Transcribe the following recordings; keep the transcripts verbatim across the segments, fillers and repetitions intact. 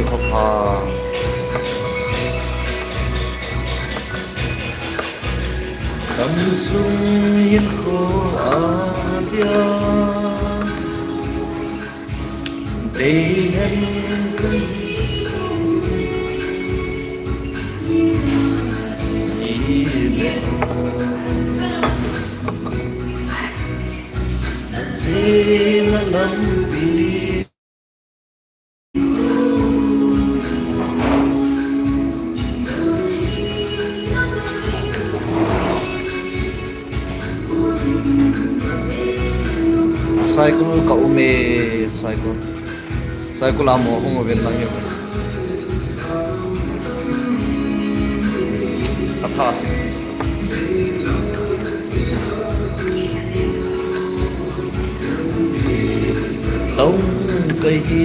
Pha. Damsung hinkho a dia. Deihen kahi. Ile. Nachena lampi. Saikul ka um e, Saikul. Saikul a mo hung uvin lang hi. Ka tha. Tong kahi.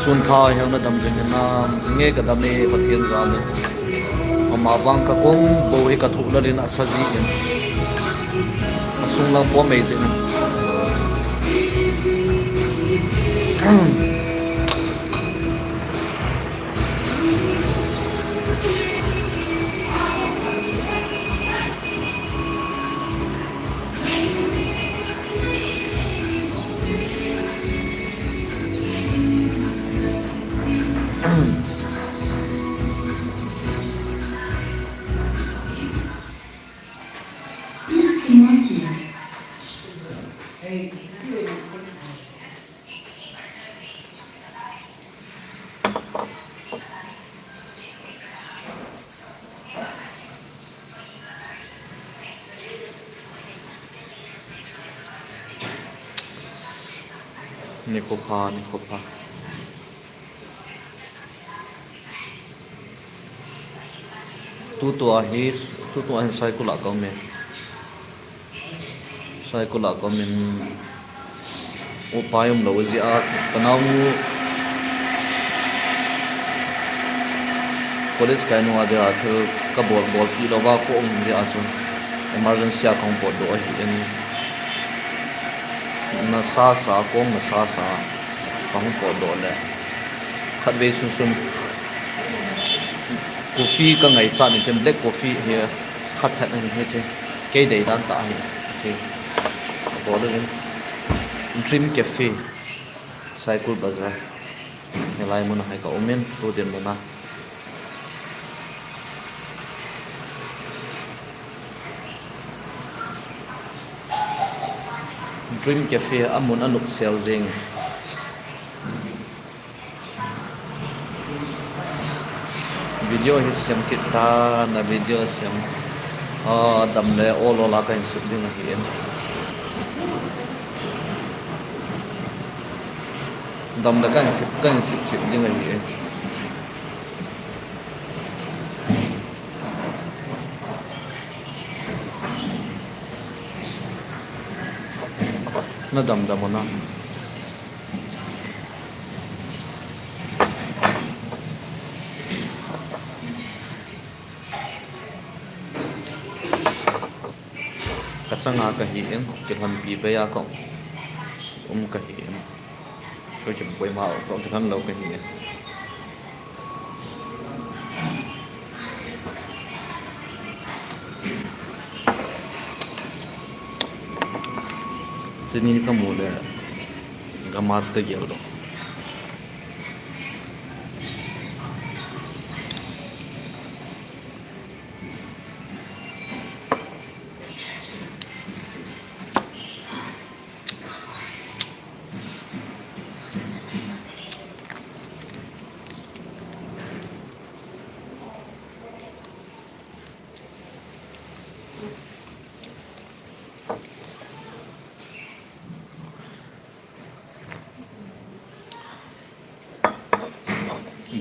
Sun pha hel na dam jing na nge ka dam e Pathen jal in. Ama vang ka kong bou hi ka thuh lal in a sa ji in. A sung lang po mei jing in. Nikho pha, nikho pha. Tutua hi, tutua hi Saikul a ka um e. Saikul a ka um in upai um lou jeh a, ka naonu college kai nung a dia thil ka bol, bolpi lou va ka um jeh a chu emergency a ka hung potdoh ahi in. Na sasa, kong na sasa, ka hung potdoh le. Khatvei sunsun. Coffee ka ngaichat in tin, black coffee hi khat chat in hiche. Kei dei dan tah hi. Hiche. Ka bol uvin. Dream Cafe. Saikul Bazar. Hilai mun a hi ka um in, tu dinmun a. Dream Cafe a mun a nuksel jing. Video hi siam kit ta, na video siam. Ah, dam le ol ol a ka hin sip ding ahi e. Dam le ka hin sip, ka hin sip sip ding ahi e. Na dam dam u na. Ka changa ka hi in, kilhonpi bei a ka um ka hi in. Ka kipoima u, ka kilhon lou ka hi in. Chini ka mu le, ka ma chu ka gel lou.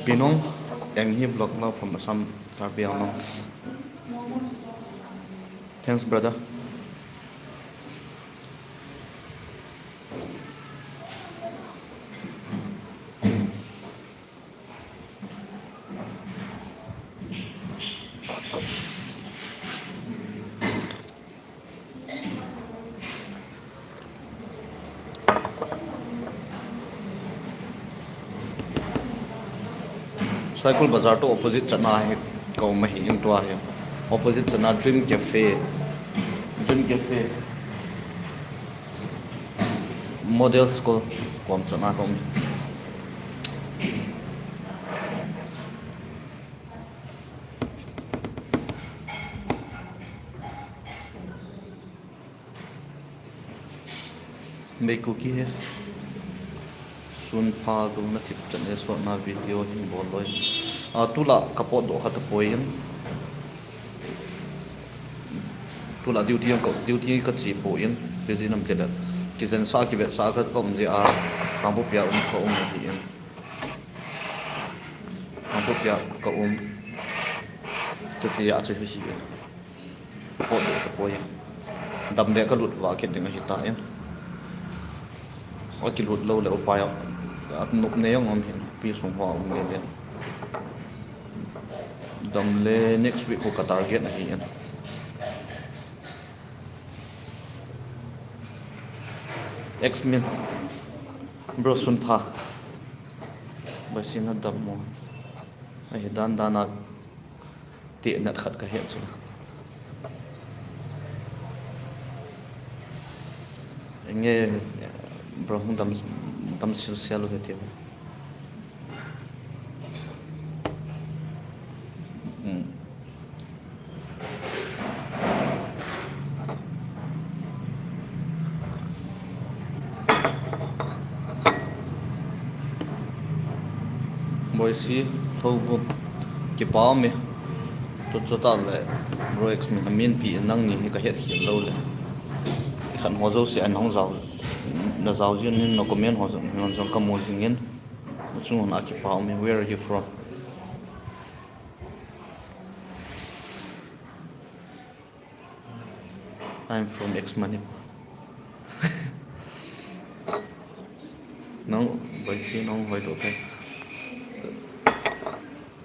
Binong, eng hi vlog lo from Assam, Karbi Anglong. Thanks, brother. Saikul Bazar to opposite chana hi ka um ahi in tua hi. Opposite chana Dream Cafe. Dream Cafe. Model School kom chana ka um. Mei Kuki he. Sun pha dong na thip chan e, sot na video hin bol loi. A, tula ka pot do kha ta poi in. Tula duty ka, duty ka chi poi in. Busy nam kele. Kijen sa kivet sa ka, ka um je a. Kampu pia um ka um hi in. Kampu pia ka um. Tuti a chu hi hi in. Pot do ka poi. Dam le ka lut va kit ding ahi ta in. A kilut lou le upai a. A nup ne jong um hin. Pi sung ho um le le. Dam le next week ho ka target ahi in. X-Men. Bro, sun pha. Bai sin na dam mo. Ahi dan dan a. Ti nat khat ka het chu. Enge, bro, hung dam, dam sil sil ve ti. Hmm. Boisi, Thouvum, kipa ume. Tu chu ta le, Bro X-Men, amin pi nangni hi ka het khel lou le. Khan ho jouse an hung jao, na jao jin in na comment ho jong, hon jong ka mu jing in. Chung hon a kipa ume, where are you from? I'm from X Manipur. Nang, Boisi, nang hoi to kai.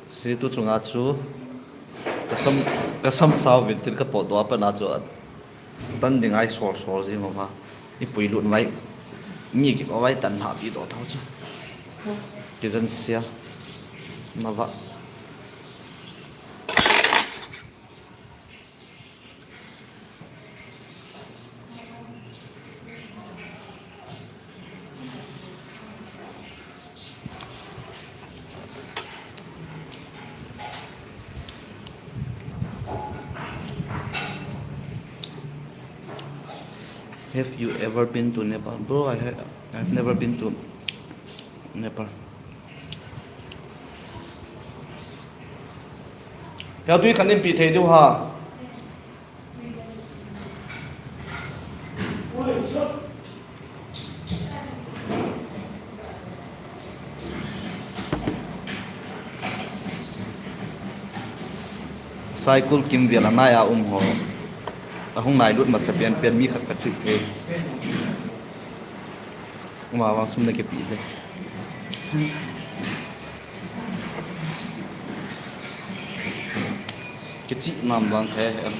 Si tu chunga chu, ka sam, ka sam sao vin tin ka pot do a pa na chu, tan ding ai sol sol jing ma. I pui lut mai. Mi ki ko vai tan ha pi do tau chu. Kijen sia. Na va. Have you ever been to Nepal? Bro, I ha-, I've never been to Nepal. Hea tui khat in pi thei diu ha. Saikul Kimvel a nai a um ho. Ahung nai lut masa pen pen mi khat ka treat thei. Ama vang sum na kipe te. Kichih nam vang khe he.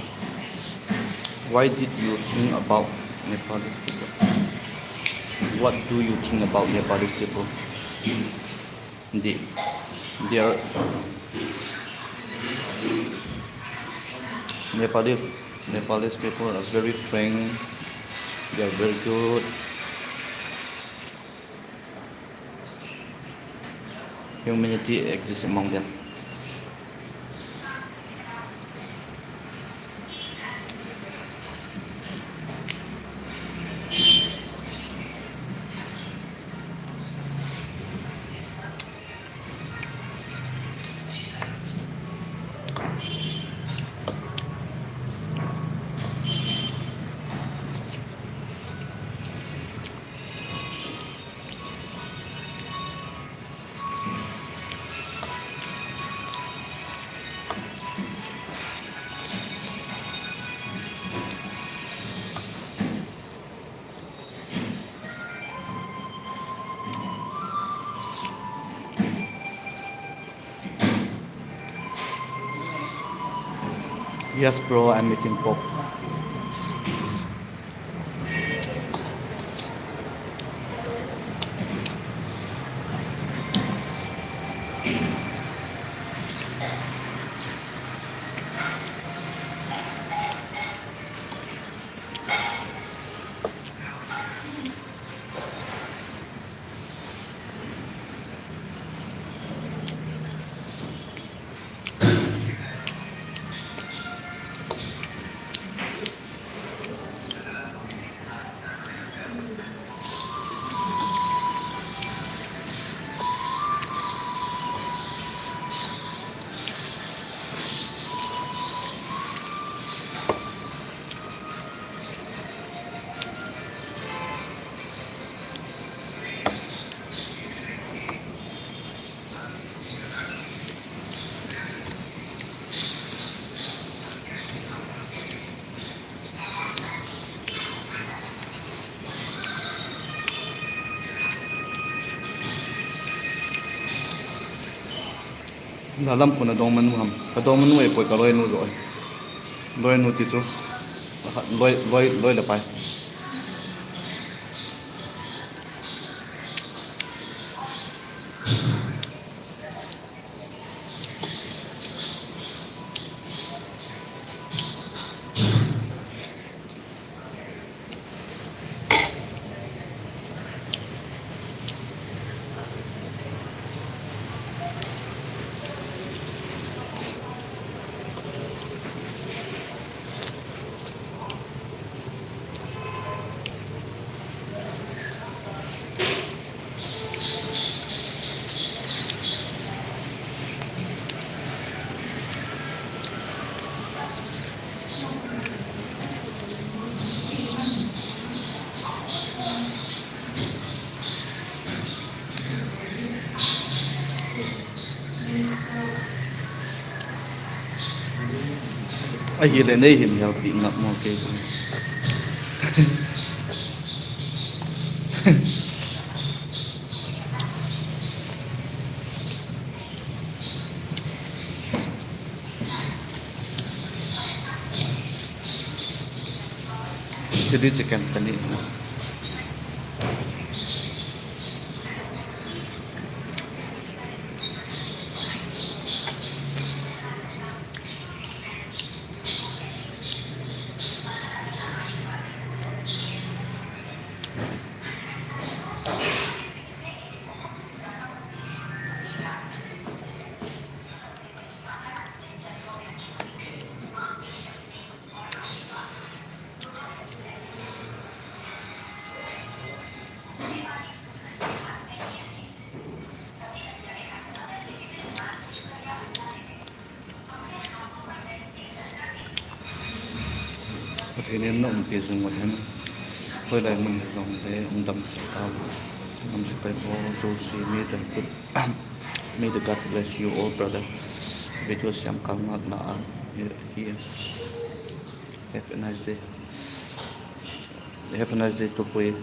Why did you think about Nepalese people? What do you think about Nepalese people? They, they are Nepali, Nepalese people are very frank. They are very good. Humanity exists among them. Yes, bro, I'm eating pork. Lalam khun adong manu ham. Adong manu e poi ka loinu jo. Loinu ti chu. Loi, loi, loi le pai. Ahile nei hin help pi ngap mo kei. Chili chicken kani. Pathen in na umpi jing uhen. Hoilai mun hijongle um damsel tau. Namse pai ho jouse, may the good, may the God bless you all, brother. Video siam kal ngak na a hi. Have a nice day. Have a nice day, Tupui.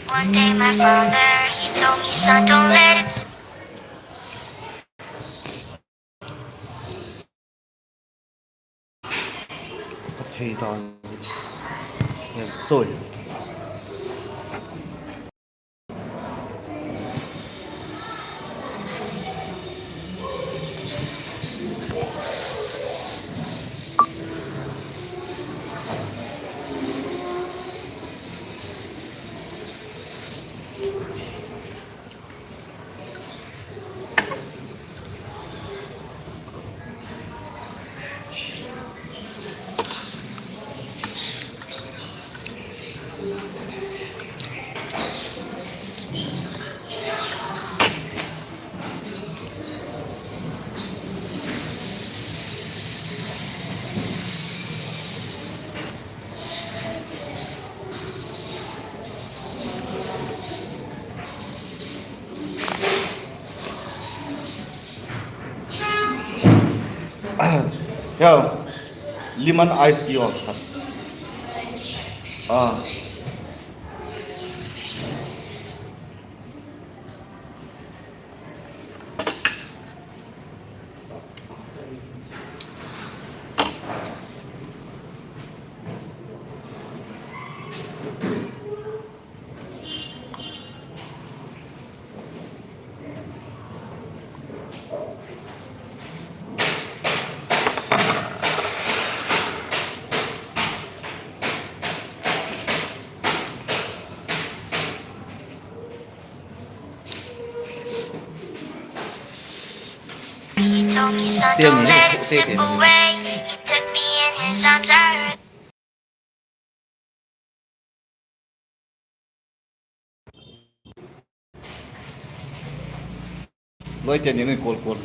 One day my father, he told me, "Son, don't let it." Okay, done. Yes, sorry. Heo, lemon ice tea ho khat. Ah. Still need to take it. Loi te ni ngai kol kol.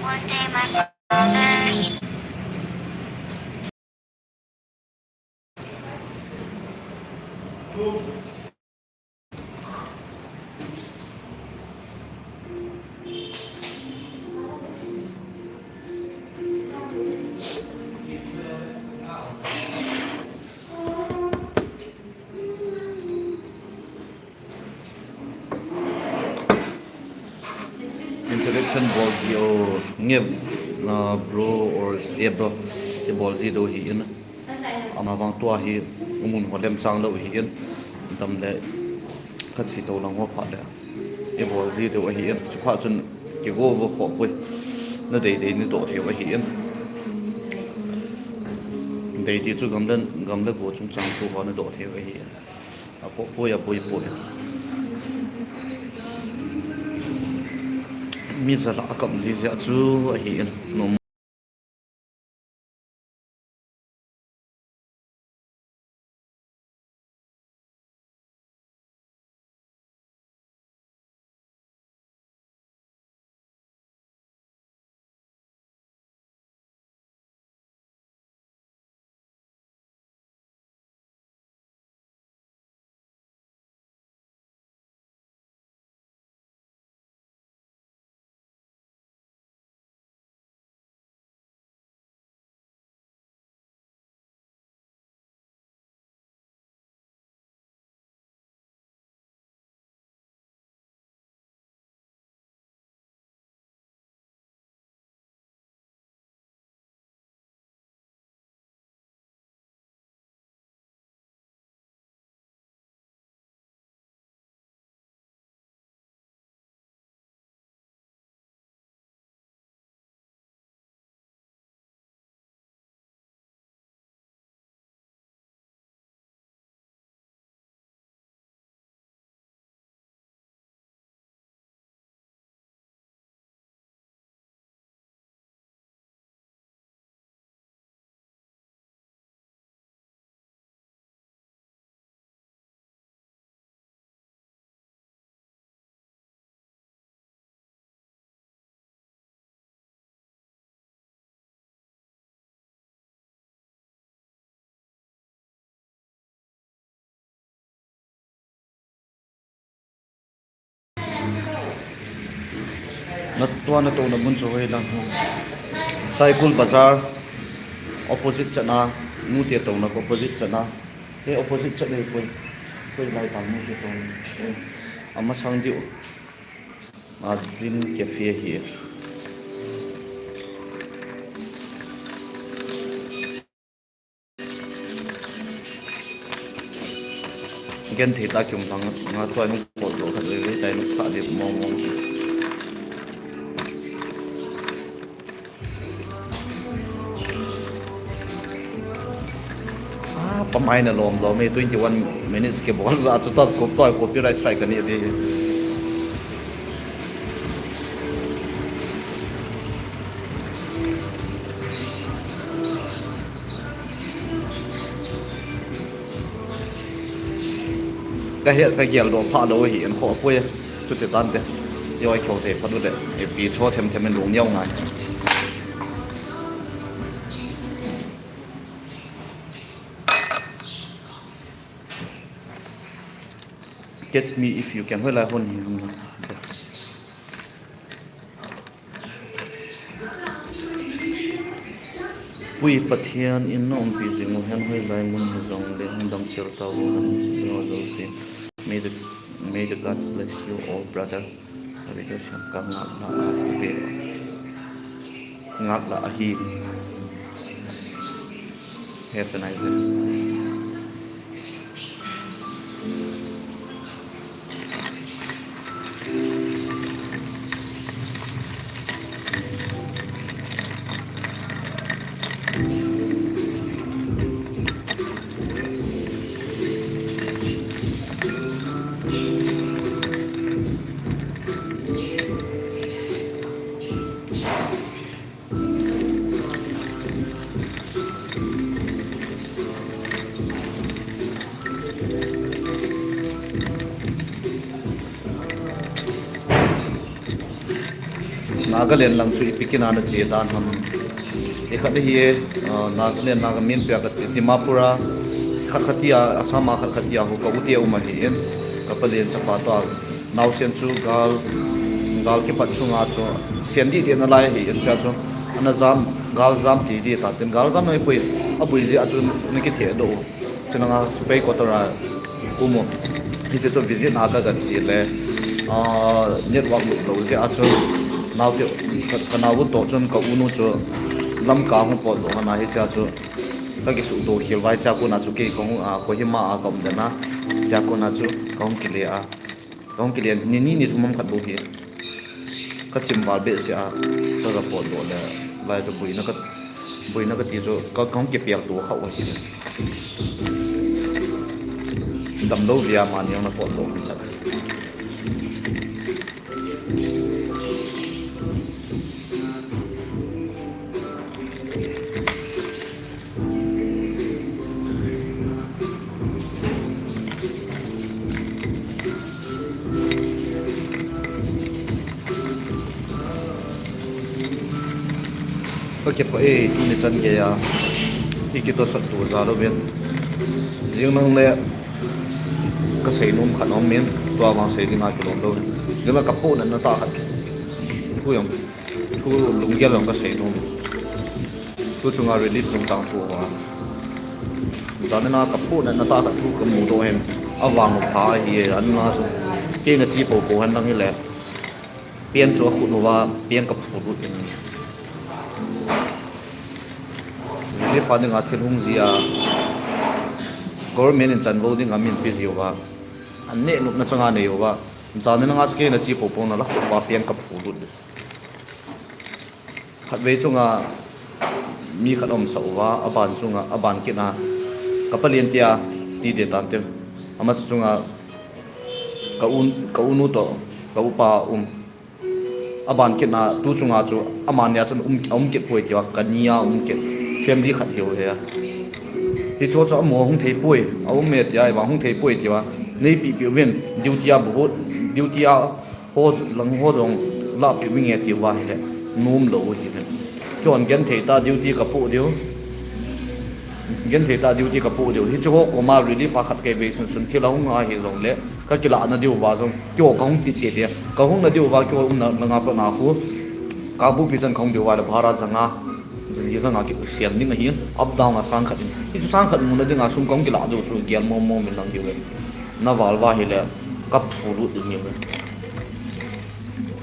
One day my father, he Introduction bol ji o nge, uh, bro or a bro, i bol ji do hi in. Ama bang tua hi umun ho lem chang lo hi in. Tam le khat si to lang ho pha le. I bol ji do hi in. Chu pha chun ki go vo kho pui. Na dei dei ni do thei hi in. Dei ti chu gam le, gam le go chung chang tu ho na do thei hi in. A kho poi, a poi poi. Mi zala a kam ji ji a chu ahi in. Nom. Na tua na tona mun chu hoi lang ho. Saikul Bazar opposite chana, nu te tona opposite chana. He opposite chana koi, koi lai tam nu te tona. Ama sang diu. A Dream Cafe hi. Gen thei ta kium thang nga tua nung pot lo khat le le tai nung sa le mong mong. Ah, pamai na lom lom e, twenty one minutes ke bol za chu ta copy, copyright strike ani de. Ka he, ka gel do pha lo hi an kho poi. Chuti tan te. Yoi kho te pha du de. E pi cho them them in lung yau ngai. Catch me if you can. Hoilai hon hi ham na. Pu Pathen in na umpi jing u hen, hoilai mun hijongle hung damsel tauhen, ho jouse. May the, may the God bless you all, brother. Ka video sem ka ngal la a be. Ngal la ahi. Have a nice day. Nagaland lang chu ipi kin a na che dan ham. Ikhat hi, ah, Nagaland, Naga min pia ka che, Dimapur a khat khat tia, Assam a khat khat tia ho ka u te um ahi in. Ka palen chapa to a naosen chu gal, gal kipat chunga chu sen di di na lai hi in cha chu. Ana jam, gal jam ti di ta tin, gal jam na ipui, abui ji a chu na kithe do. Chunanga Supai quarter a um u. Hiche chu visit na ka ga che le, ah, network lut lou jeh a chu, nao te, ka, ka nao u toh chun ka u nu chu Lamka hung potdoh ana hiche a chu, ka kisuhdoh khel vai, hiche a kona chu kei ka hung, ah, Kohima a ka um den a, hiche a kona chu ka hung kile a. Ka hung kile, ni ni ni thum ham khat bou hi. Ka chim val behseh a, ka ga potdoh le, lai chu boina ka, boina ka ti chu, ka, ka hung kipel to kha u hi. Damlou via mani jong na potdoh hi chat. Ka kipah e, tuni chan geiya i kitosot to ja louvin. Jing nang le ka seinom khat um in, tua vang sei dinga kilom lou. Jing nang ka pohnatna tah khat. Thu jong, thu lunggel jong ka seinom. Tu chunga relief chungchang thu ho. Janina ka pohnatna tah khat thu ka mudoh hin. Avang u pha ahi, anina chu. Kei na chi popo hen lang hile. Pen chu akhut uva, pen ka phulut in. Relief a dinga thil hung jia. Government in chanvo dinga min pe jiuva. An neh nopna changa nei uva. Janina nga chu kei na chi popo na la khut uva pen ka phulut in. Khatvei chunga mi khat aumsah uva, aban chunga, aban kit a, ka palen tia, ti de tan te. Amasa chunga, ka u, ka u nu toh, ka upa um. Aban kit a, tu chunga chu, amani a chun um, aum kit poi tia, ka ni a um kit. Family khat hiu hi a. Hichu chu amaho hung thei poi, aum e tia, ivang hung thei poi tia. Nei pi pi uvin, duty a bu hut, duty a Ho lang ho jong lahpeh vinge tiuva hile, nom lou u hile. Keihon genthei tah duty kapoh diu. Genthei tah duty kapoh diu. Hiche ho koma relief a khat kei vei sun sun thil ahung ahi jongle, kakilahna diuva jong, keiho kahung ti te te. Kahungna diuva, keiho umna langa pat na khu. Kangpokpi chan kahung diuva le bhara janga. Jali janga kipusel ding ahin, up down a sang khat in. Hichu sang khat muna dinga sum kahung kilah diu chu, gel mong mong min lang diu le. Na val uva hile, kaphulut ding diu le.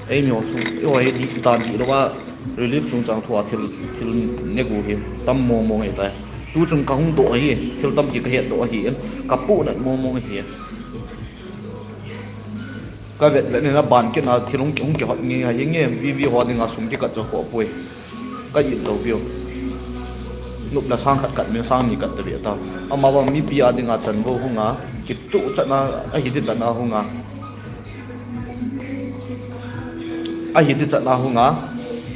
Eimi ho sung, eiho hi di, dan di louva, relief chungchang thua thil, thil negu hi, tam mong mong ahitai. Tu chun kahung doh ahi, thil tampi kahet doh ahi, kapohnat mong mong ahi. Kavet vet in aban kit a thil hung, hung kihot nge, ahi nge, V V ho dinga sum kikat chu khoh poi. Ka it lou piu. Nopna sang khat kat min sang ni kat ta ve ta. Amavang mipi a dinga chanvo hunga, kituh chan a, ahi di chan a hunga. Ahi di chan a hunga,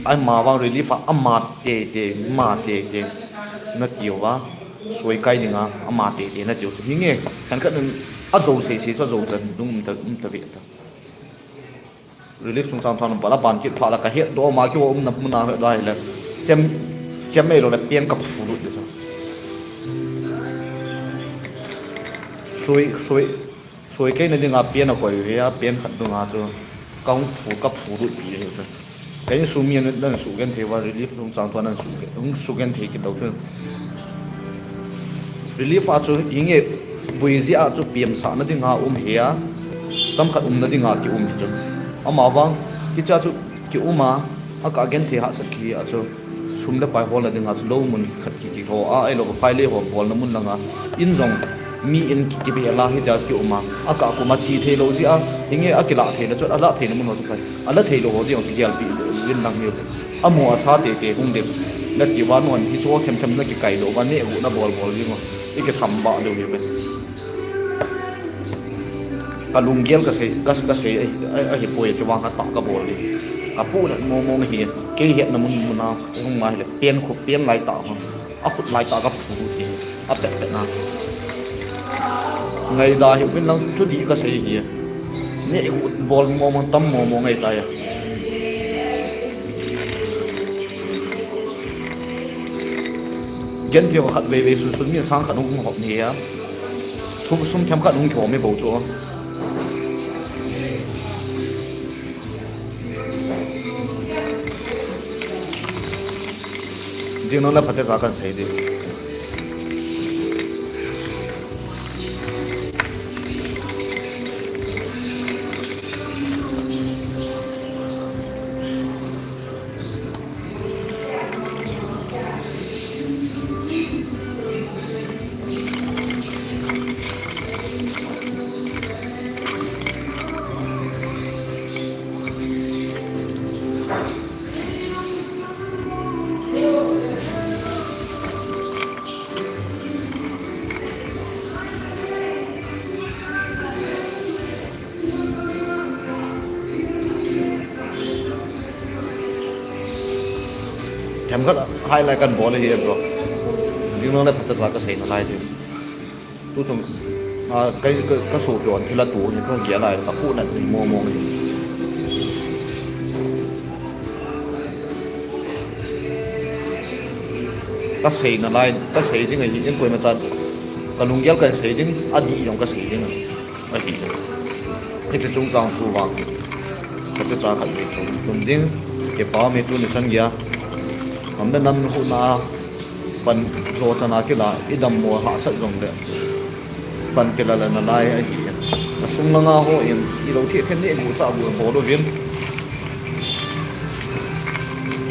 amavang relief a, ama tete, ma tete, na tiuva, soi kai dinga, ama tete, na tiu chu. Hi nge, khan khat in, ajo sei sei chu ajo chan dung um ta, um ta ve ta. Relief chungchang thanom pala ban kit pha la kahet doh ma keiho umna muna he lai le. Chem, chem ei lou le piang kaphulut di chu. Sui, sui, Soi keina dinga pen akoi uve a, pen khat dunga chu kahung phu, kaphu lut pi ahi chu. Ka insung mi nan sugenthei uva, relief chungchang thua nan sugen, hung sugenthei kit lou chu. Relief a chu hinge bui jeh a chu piamsahna dinga um hi a, chomkhat umna dinga kium hi chu. Amavang hichea chu kium a, akah genthei hahsat kihi a chu, sum le pai holna dinga chu lou mun khat kiti ho a, ahilou le phailei ho bolna mun langa, in jong mi in ki, kibel a hitia chu kium a, akah kum a che theilou jeh a, hinge akilah theina chu, alah theina mun ho chu kai, alah theilou ho ding chu gelpeh uvin lang hi. Amu asa teitei hung ding nati uva, non hichu themthem nakikai lou uva, neh guh nabol bol jing uva, ikitham bah lou hi ve. Kalunggel kasei, ka, kasei ahi, ahipoi, chuvang katah kabol ding. Kapuhnat mong mong ahi, kei hetna mun muna hung ma hile, pen khu, pen laitah khu, akhut laitah kaphu ti, apet pet na. Ngaida hih uvin lang, thudih kasei ahi. Neh guh bol mong mong, tam mong mong ahitai. Genthei ho khatvei vei sunsun mi sang khat hung hop ni a, thum sum themkhat hung kihom hi bou chu. Jing nung le phatecha kahin sei ding. Themkhat highlight kahin bol ahi, bro. Jing nung le phatecha kasei nalai ding. Tuchung, a, ka, ka, kasopi hon thil atoh hi kagel a, kapuhnat mong mong ahi. Kasei nalai, kasei ding ahi, in koima chan. Kalunggel kahin sei ding, adih jong kasei ding ahi. Hiche chungchang thu vang, phatecha khatvei thum ding, kipa ume tuni chan geiya. Ham le nam huhna a pan jo chana kila, idammo hahsat jongle, pan kila la nalai ahi. Asung langa hon, ilou thei thei neh guh chah guh bol uvin.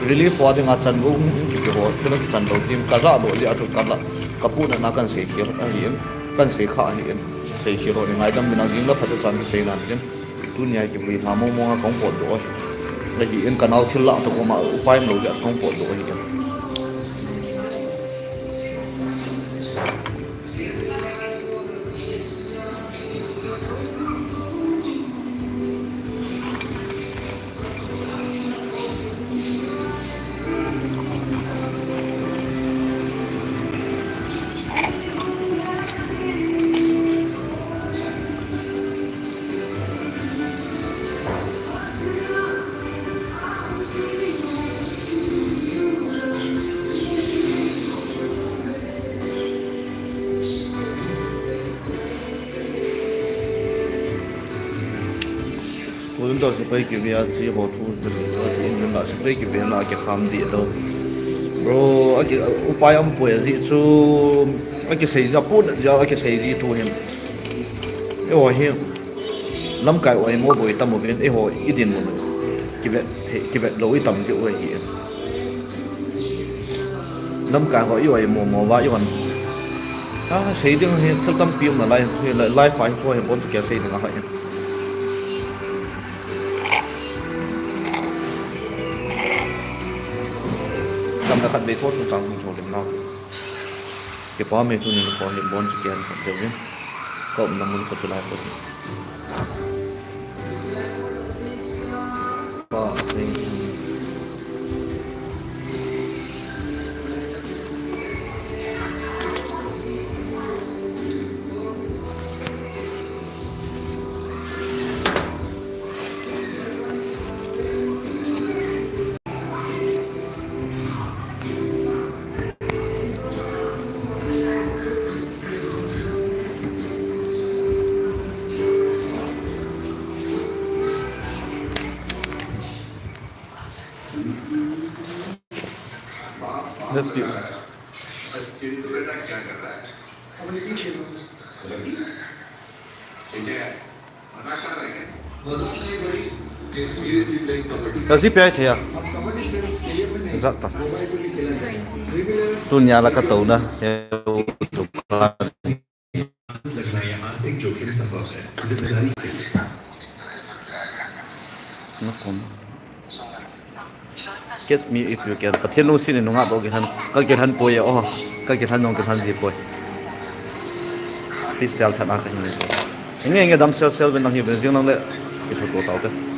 Relief ho dinga chan vo hung kiti ho, thil kichan lou ding, kajah lou jeh a chu kala, kapuhnatna kahin sei khel ahin, kahin sei kha ahin, sei khel lou ding ngaidam ding, jing le phatecha kasei nan ding. Tunia kivui lha mong mong a kahung potdoh ahi. Ahin, kanao thil lah toh koma upai umlou jeh a kahung potdoh ahin. Tun toh sepai kivei a che ho thu kasei chu, ati in la sepai kivei la kikham dih lou. Bro, aki, upai umpoi ajeh chu, akisei jeh a, apuhnat jeh a akisei ji thu hin. Eiho hi lamkai oimo boi tam uvin, eiho idinmun kivet thei, kivet lou itam jeh u ahi. Lamkai ho i-oimo mo uva, i-on. A, sei ding hi thil tampi um nalai, hi la, live a hi chu hi bon chu kia sei ding ahi. Gamla khatvei chu chungchang hung thou lim nau. Kipa me, tuni nikho hi bon chu kia khat jeh uvin ka umna mun kho chu lai kho hi. Happy. Kazi pia thei a. Zat ta. Tunia la ka touna. Nakum. Catch me if you can. Pathen lungset in nungah bou kilhen, ka kilhen poi e, oh. Ka kilhen jong kilhen ji poi. Freestyle than a ka hin. Inge inge dam sel sel ben lang hi ben jing lang le. Isu to tau te.